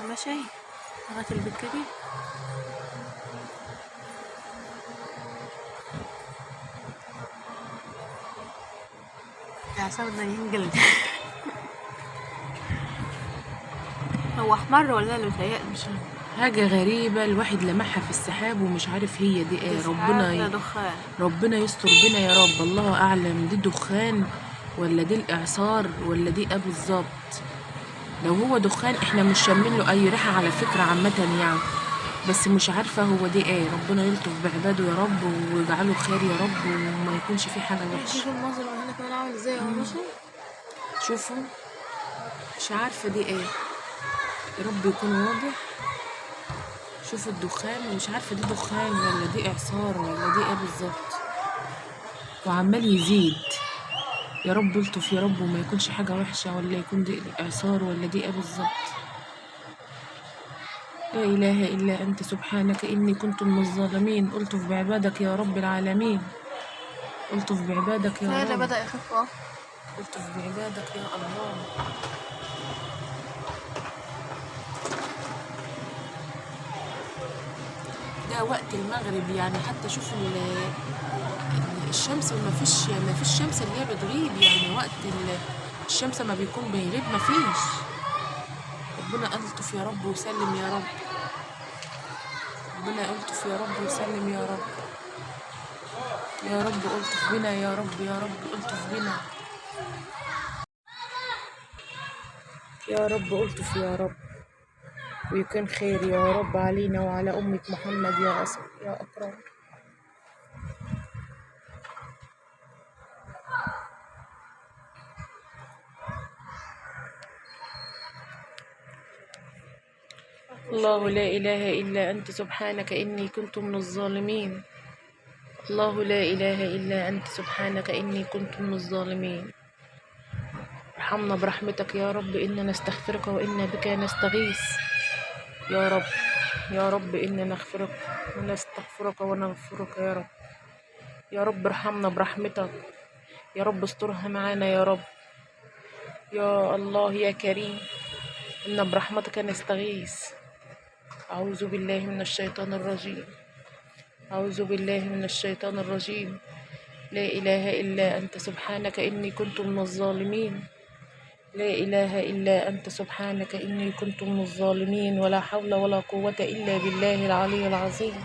ماشي لغاية البيت كده. الإعصار ده ينجلد. هو أحمر ولا اللي متهيألي؟ مش عارفة. حاجة غريبة الواحد لمحها في السحاب ومش عارف هي دي ايه. سحاب ربنا ده دخان. ربنا يستر بينا يا رب. الله اعلم دي دخان ولا دي الاعصار ولا دي ايه بالظبط. لو هو دخان احنا مش شامين له اي ريحة على فكرة عامة يعني، بس مش عارفة هو دي ايه. ربنا يلطف بعباده يا رب ويجعله خير يا رب وما يكونش فيه حاجة وحشة. شوف المنظر من هنا كمان عامل ازاي اهو. ماشي شوفوا مش عارفة دي ايه، يا رب يكون واضح. شوفوا الدخان، مش عارفة دي دخان ولا دي إعصار ولا دي ايه بالظبط، وعمال يزيد. يا رب الطف يا رب وما يكونش حاجة وحشة، ولا يكون دي إعصار ولا دي ايه بالظبط. لا إله إلا أنت سبحانك إني كنت من الظالمين. الطف بعبادك يا رب العالمين، الطف بعبادك يا اللي رب، بدأ يخف اهو. الطف بعبادك يا الله. ده وقت المغرب يعني، حتى شوفوا الشمس ما فيش شمس اللي هي بتغيب يعني، وقت الشمس ما بيكون بيغيب ما فيش. ربنا ألطف يا رب وسلم يا رب، ربنا ألطف يا رب وسلم يا رب، يا رب ألطف بنا يا رب، يا رب ألطف بنا يا رب، ألطف يا رب، ويكون خير يا رب علينا وعلى أمة محمد يا يا أكرم. الله لا إله إلا أنت سبحانك إني كنت من الظالمين. الله لا إله إلا أنت سبحانك إني كنت من الظالمين. ارحمنا برحمتك يا رب، إنا نستغفرك وإنا بك نستغيث يا رب، يا رب إنا نغفرك ونستغفرك ونغفرك يا رب، يا رب ارحمنا برحمتك يا رب، استرها معانا يا رب، يا الله يا كريم، إن برحمتك نستغيث. أعوذ بالله من الشيطان الرجيم، أعوذ بالله من الشيطان الرجيم. لا إله إلا أنت سبحانك إني كنت من الظالمين. لا إله إلا أنت سبحانك إني كنت من الظالمين. ولا حول ولا قوة إلا بالله العلي العظيم.